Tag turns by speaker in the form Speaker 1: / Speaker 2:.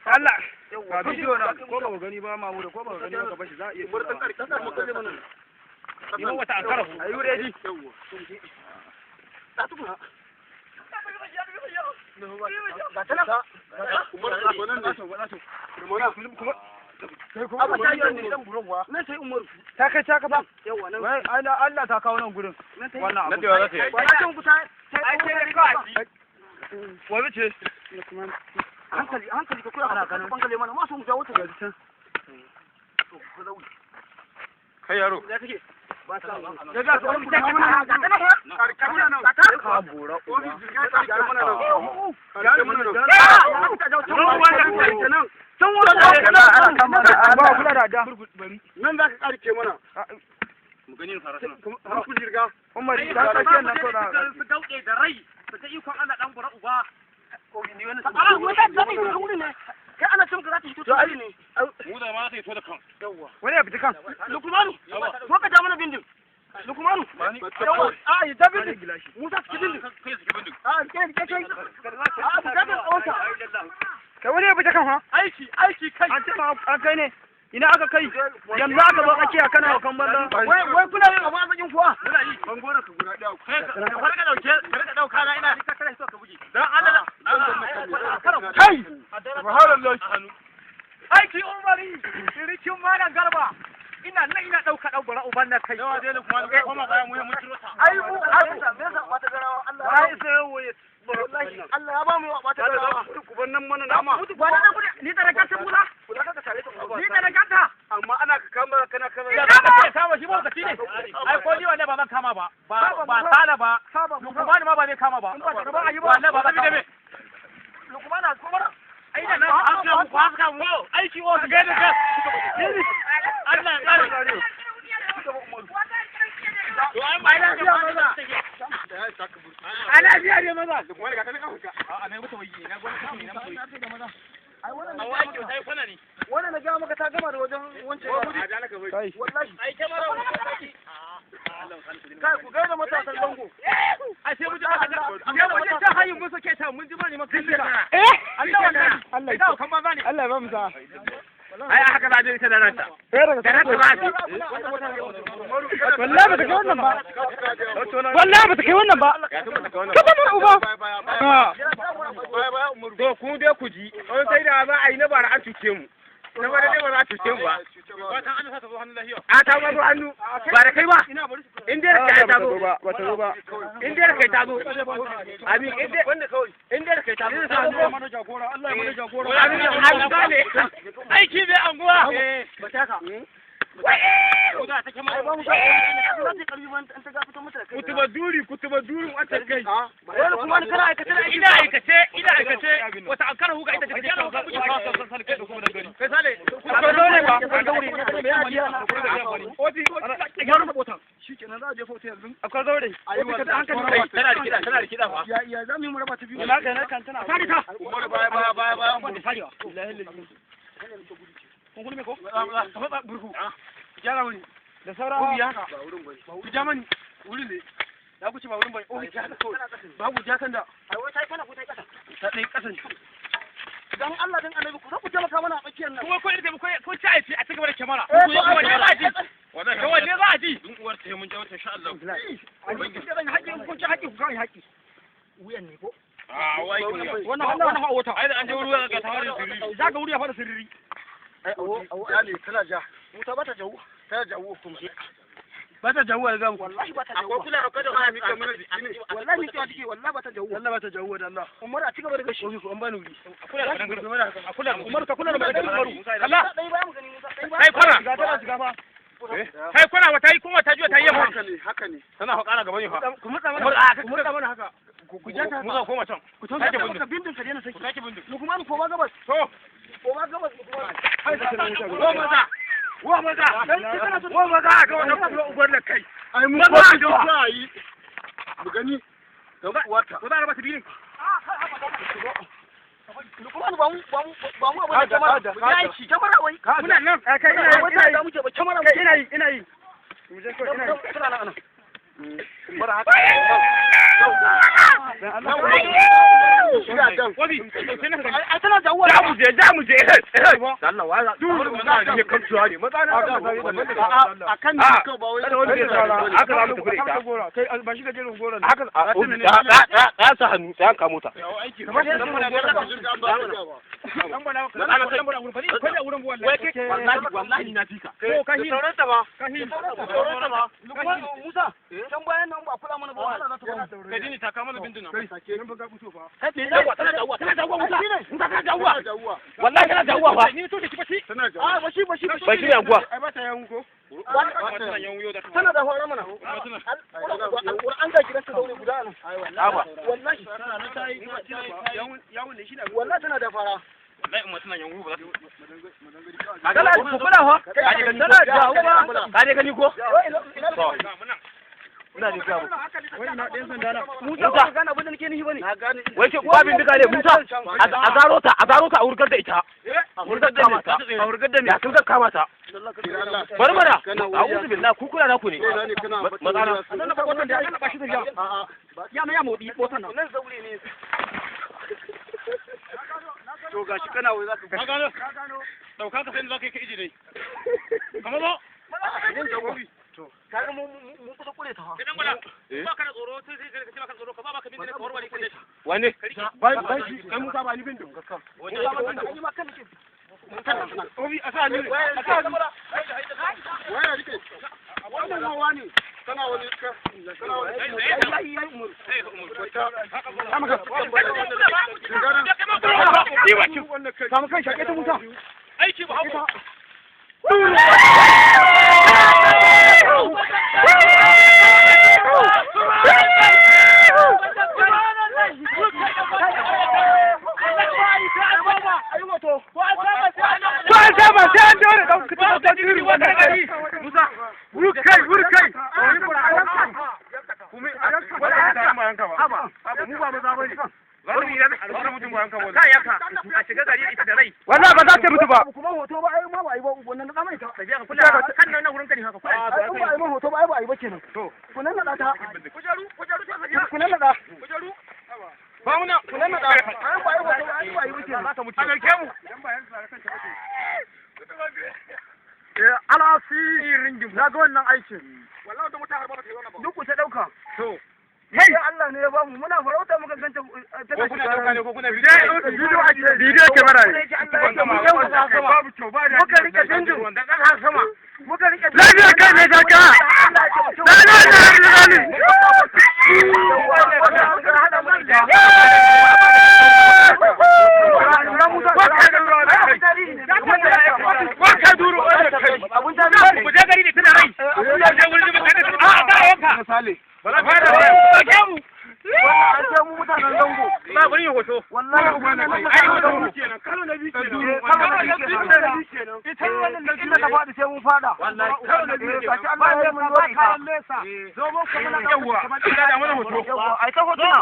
Speaker 1: Allah ga bidiyo na ko ba gani ba Mamuda ko ba gani ba ka bashi za a iya
Speaker 2: Yi wata ankara
Speaker 1: Are you ready? Ta kai ta ba. Wai Allah Allah ta kawo nan gurin. Wannan abu.
Speaker 2: Nadewa za ta yi.
Speaker 1: Wai ce?
Speaker 3: Hankali hankali ka kula ana ganin bangale mana masu mu jawo ta
Speaker 1: Ga can.
Speaker 2: Kai yaro.
Speaker 3: ba ta
Speaker 1: Ya ga ka Ka bora uba. Ba kula da da.
Speaker 4: Nan za ka karke mana.
Speaker 2: Mu gani fara sana.
Speaker 4: Har ku jirga.
Speaker 1: Umar ta sake nan ko da.
Speaker 2: Su dauke da rai, su ta ikon Allah dan bura uba.
Speaker 3: A wata da ne wuri ne kai ana cin ka za ta fito ta ne.
Speaker 2: Mu da ma za ta yi to da kan.
Speaker 1: Wani ya fita kan.
Speaker 3: Lukumanu ko ka ja mana bindin Lukumanu yawa a yi ta bindin Musa su bindin
Speaker 2: Kai su bindin.
Speaker 3: a kai kai kai a ku ga tsawonta.
Speaker 1: Kai wani ya fita kan ha?
Speaker 2: Aiki, aiki kai.
Speaker 1: An ce ma an kai ne. Ina aka kai? Yanzu aka zo tsakiya kana kan banza.
Speaker 3: Wai wai kuna yin abu arzikin kuwa?
Speaker 2: Muna yi.
Speaker 4: Bangora ka guda ɗaya.
Speaker 2: Kai ka farka dauke, ka rika dauka na ina. Dan Allah.
Speaker 1: Kai! Subhanallah.
Speaker 2: Aiki Umari, rikin Malam Garba. Ina nan ina dauka dan bura uban na kai. Yawa dai kuma koma baya mu mun ciro ta.
Speaker 3: Ai mu ai mu me yasa wata garawa Allah
Speaker 1: Ai sai waye.
Speaker 3: wallahi Allah ya ba mu wata garawa.
Speaker 4: Ku bar nan mana nama.
Speaker 3: Mutu kwana na gudu ni da rakata Musa ni da rakata.
Speaker 4: Amma ana ka kama kana kama.
Speaker 2: Ya ba kama shi ba ka ne. Ai ko ni wallahi ba zan kama ba. Ba ba sala ba. Lukumani ma ba zai kama ba. Wallahi ba zan kama.
Speaker 3: Lukumana ko mana
Speaker 2: Ai da na an ka ku haka mu. Aiki o ga da ka. Allah ya kare. To ai ba lafiya maza.
Speaker 1: A lafiya ne maza.
Speaker 2: A'a na mutu wai na gona kama na mutu. A wai sai kwana ne.
Speaker 3: wannan na ga maka ta gama da wajen wancan
Speaker 1: Kai.
Speaker 3: wallahi.
Speaker 2: Ai kyamara
Speaker 3: Kai ku gaida matasan zango.
Speaker 2: Ai sai mu ji aka sai mu je ta hayin musu ke ta mun ji ba ne maka.
Speaker 1: Eh!
Speaker 2: Allah wallahi.
Speaker 1: Allah
Speaker 2: Ina kan banza ne.
Speaker 1: Allah ya ba mu sa'a.
Speaker 2: Ai haka za a je ita da ranta.
Speaker 1: Eh daga
Speaker 2: Da ranta ba shi.
Speaker 1: Wallahi ba ta kai wannan ba. Wallahi ba ta kai wannan ba. Ka ba mana uba. Ah.
Speaker 4: To ku dai ku ji. Wani sai da za a yi na bara an cuce mu. Na bara dai ba za a cuce mu ba.
Speaker 2: Wata an sa ta zo hannun lahiya.
Speaker 4: A ta ma zo hannu. Ba da kai ba. In dai da kai ta zo.
Speaker 1: Ba ta zo ba.
Speaker 4: In dai da kai ta zo. Abi in dai in dai da kai ta zo.
Speaker 1: Allah ya mana jagora. Allah ya mana jagora.
Speaker 4: Amin an gane.
Speaker 2: Aiki bai anguwa.
Speaker 4: Kutuba duri kutuba duri wata kai.
Speaker 3: Wani kuma ni kana aikace da
Speaker 2: Ina aikace, ina aikace, wata ankara huga ita ce ta huga muke Kai sale,
Speaker 1: Ba zo ne ba.
Speaker 3: Shikenan za a je fauta yanzu.
Speaker 1: Akwai zaure.
Speaker 2: Kai tana da kiɗa, tana da kiɗa fa.
Speaker 3: Ya ya za mu yi mu raba ta biyu.
Speaker 1: Ina kai na kan tana.
Speaker 3: Sare ta.
Speaker 4: Umaru baya baya baya baya. Gyara wani.
Speaker 1: Da saura.
Speaker 4: Ku ja mani. Wurin ne. Ya ku ce ba wurin bane. Oh, ja haka kawai. Babu ja kan da.
Speaker 3: Ai wai tai kana ko tai kasa.
Speaker 4: Ta ɗaya ƙasan.
Speaker 3: Dan Allah dan Annabi ku zo ku taimaka mana a tsakiyar nan.
Speaker 2: Kuma ko ita ko ko ci aiki a cigaba da kyamara.
Speaker 3: Eh, to
Speaker 2: Ko wanne za a ji? Ko wanne za a ji?
Speaker 4: Dun uwar ta mun jawo ta insha Allah.
Speaker 3: Haƙƙi kun ci haƙƙi ku kawai haƙƙi. Wuyan ne ko?
Speaker 4: Ah, wai ki.
Speaker 1: Wannan wannan fa wata.
Speaker 4: Ai da an je ruwa ga tawarin sirri.
Speaker 1: Za ka wuri ya fara sirri.
Speaker 4: Ai, ne tana ja.
Speaker 3: Musa ba ta jawo.
Speaker 4: Tana jawo kuma.
Speaker 1: Ba ta jawo da gamu.
Speaker 3: Wallahi ba ta
Speaker 4: Akwai
Speaker 3: jawo.
Speaker 4: kula akwai da ba mika mana jiki ne.
Speaker 3: Wallahi ni kiwa take wallahi ba ta jawo.
Speaker 1: Allah ba ta jawo da Allah.
Speaker 3: Umar a cigaba da gashi.
Speaker 1: Ofi an bani wuri.
Speaker 2: A kula da
Speaker 1: Umaru ka kula da mai Umaru.
Speaker 2: Allah.
Speaker 3: Dai ba mu gani Musa dai ba.
Speaker 2: Kai kwana.
Speaker 1: Shiga tana shiga fa.
Speaker 2: Kai kwana wata yi kuma ta juya ta yi yamma.
Speaker 4: Haka ne, haka ne.
Speaker 2: Tana fa ƙara gaba ne fa.
Speaker 1: Ku mutsa
Speaker 2: Umaru,
Speaker 1: mana.
Speaker 2: a,
Speaker 1: Ku mutsa mana haka. Ku ja ta
Speaker 2: Mu
Speaker 1: haka.
Speaker 2: za koma can.
Speaker 1: Ku
Speaker 2: Sake
Speaker 1: tausa
Speaker 2: bindin.
Speaker 3: Ka bindin ka daina saki.
Speaker 2: Ku sake bindin.
Speaker 3: Lukmanu koma gabas.
Speaker 2: To,
Speaker 3: Koma gabas Lukmanu.
Speaker 1: Ai ta tana wuce
Speaker 2: ko maza.
Speaker 4: Wa maza. Wa maza a ga wannan kuma uban da kai.
Speaker 5: Ai mu
Speaker 4: Maza
Speaker 5: ko
Speaker 4: a ga.
Speaker 5: ta yi. Mu gani. Dan uwata.
Speaker 4: Ko za a raba su biyu ne?
Speaker 3: Lukman ba mu ba mu ba mu abin da kyamara. Ya aiki kyamara wai.
Speaker 4: Muna nan.
Speaker 1: Kai ina yi ina yi.
Speaker 3: Muke ba kyamara.
Speaker 1: Kai ina yi ina yi. Mu je kawai ina yi.
Speaker 3: Tana nan anan.
Speaker 5: Bara haka.
Speaker 1: Dan Allah.
Speaker 5: Ina dan.
Speaker 4: Wabi, sai na gani.
Speaker 3: Ai tana jawuwa.
Speaker 4: Za mu je, za mu je. Allah wa za. Duk ne kamtuwa ne. Maza na.
Speaker 5: A kan
Speaker 4: Ah.
Speaker 5: ka ba wai.
Speaker 4: Kada wanda ya tsara. Haka za mu tafi da ita.
Speaker 1: Gora. Kai ba shi gajeren goron.
Speaker 4: Haka a sa hannu, sai an kamo ta. Wai kai wallahi wallahi na fika.
Speaker 1: Ko kahi.
Speaker 3: Sauranta ba.
Speaker 1: Kahi.
Speaker 3: Sauranta ba. Lukman Musa can bayan nan ba kula mana ba wahala za ta ba mu.
Speaker 1: Kai dini taka mana bindin nan. Nan ba ka fito fa.
Speaker 4: Tana jawuwa, tana jawuwa Musa. Musa tana jawuwa.
Speaker 5: Jawuwa.
Speaker 4: Wallahi tana jawuwa fa.
Speaker 1: Ni to ki bashi.
Speaker 5: Tana jawuwa.
Speaker 3: A ba shi ba shi ba
Speaker 4: Bai shirya kuwa.
Speaker 1: Ai ba ta yawun ko.
Speaker 3: Tana da hora mana. Alƙur'an ga gidan ta zaure guda nan.
Speaker 4: Aba.
Speaker 3: Wallahi.
Speaker 1: Yawun yawun ne shi na.
Speaker 3: Wallahi tana da fara.
Speaker 4: Tana kula fa. Tana jawuwa. Ka dai gani ko? Ina da gabu.
Speaker 1: Wai ina ɗayan sanda na.
Speaker 3: Musa ba gane abin da nake nufi bane.
Speaker 5: Na gane.
Speaker 4: Wai ce ba bindiga ne Musa. A zaro ta, a zaro ta a wurgar da ita. A wurgar da ita.
Speaker 1: A wurgar da me?
Speaker 4: Ya sun ga kama ta. Bari mana.
Speaker 5: Kana
Speaker 4: A'udhu billahi ku kula naku ne. Matsala.
Speaker 3: Nan na wannan da ya ba shi tafiya.
Speaker 5: A'a.
Speaker 3: Ya na ya motsi botan nan. Nan zaure ne.
Speaker 5: To gashi kana wai zaka
Speaker 1: Ka gano. Dauka ka sai za ka yi ka ije dai. Kamar zo.
Speaker 5: Yin jawuwa.
Speaker 3: Kaga mu mun kusa kure ta ha.
Speaker 4: Wane?
Speaker 1: Ba shi. Kai Musa ba ni bindin.
Speaker 3: Ai ma kan nake.
Speaker 1: Obi a sa ni. A sa ni.
Speaker 5: Waya rike. Wannan wawa ne. Kana wani kana wani.
Speaker 3: Ai ai Umar.
Speaker 1: Kama ka. Kama kai shaƙe ta Musa.
Speaker 2: Aiki ba haka.
Speaker 1: To an saba sai an daure ɗan kuta ta jiri wannan gari. Musa. Wurkai wurkai. Wannan ba za ta mutu ba.
Speaker 3: Kuma hoto ba ai ma ba ai ba wannan na mai ta.
Speaker 4: Kula kan nan wurin ka ne haka kula.
Speaker 3: Ai in ba ai ma hoto ba ai ba ai ba kenan.
Speaker 4: To.
Speaker 3: Kunan na ta.
Speaker 4: Kujeru, kujeru ta sajiya.
Speaker 3: Kunan na da.
Speaker 4: Kujeru. Ba mu na.
Speaker 3: Kunan na da. Ai ba ai hoto ba ai ba ai ba kenan.
Speaker 4: A garke mu.
Speaker 1: Ala fi ringin. Na ga wannan aikin.
Speaker 5: Wallahi da mutane ba ta yi wannan ba.
Speaker 3: Duk ku ta dauka.
Speaker 4: To.
Speaker 3: Sai Allah ne ya bamu muna farauta muka ganta tana
Speaker 4: Ko kuna dauka ne ko kuna bidiyo?
Speaker 1: Bidiyo ake. Bidiyo kamera ne. Babu kyau ba da.
Speaker 3: Muka rike bindin.
Speaker 4: Da ƙasa sama.
Speaker 3: Muka rike
Speaker 1: Lafiya kai mai kaka. Lafiya kai mai Waka duro wannan kai.
Speaker 4: Mu je gari da tana rai. Mu je wurin jima kai da a ga yanka.
Speaker 5: Misali.
Speaker 4: Ba za ka da mu.
Speaker 3: An ce mu mutanen zango.
Speaker 4: Ba bari yin hoto.
Speaker 3: Wallahi
Speaker 4: Ai hoto.
Speaker 1: Kano na biyu kenan.
Speaker 3: Kano na biyu kenan. Ita wannan da inda ta faɗi sai mun fada.
Speaker 4: Wallahi kano na biyu kenan.
Speaker 3: Gashi Allah ya mun zo ita.
Speaker 4: Yawwa. Ina da mana hoto.
Speaker 3: Yawwa, ai ta hotuna.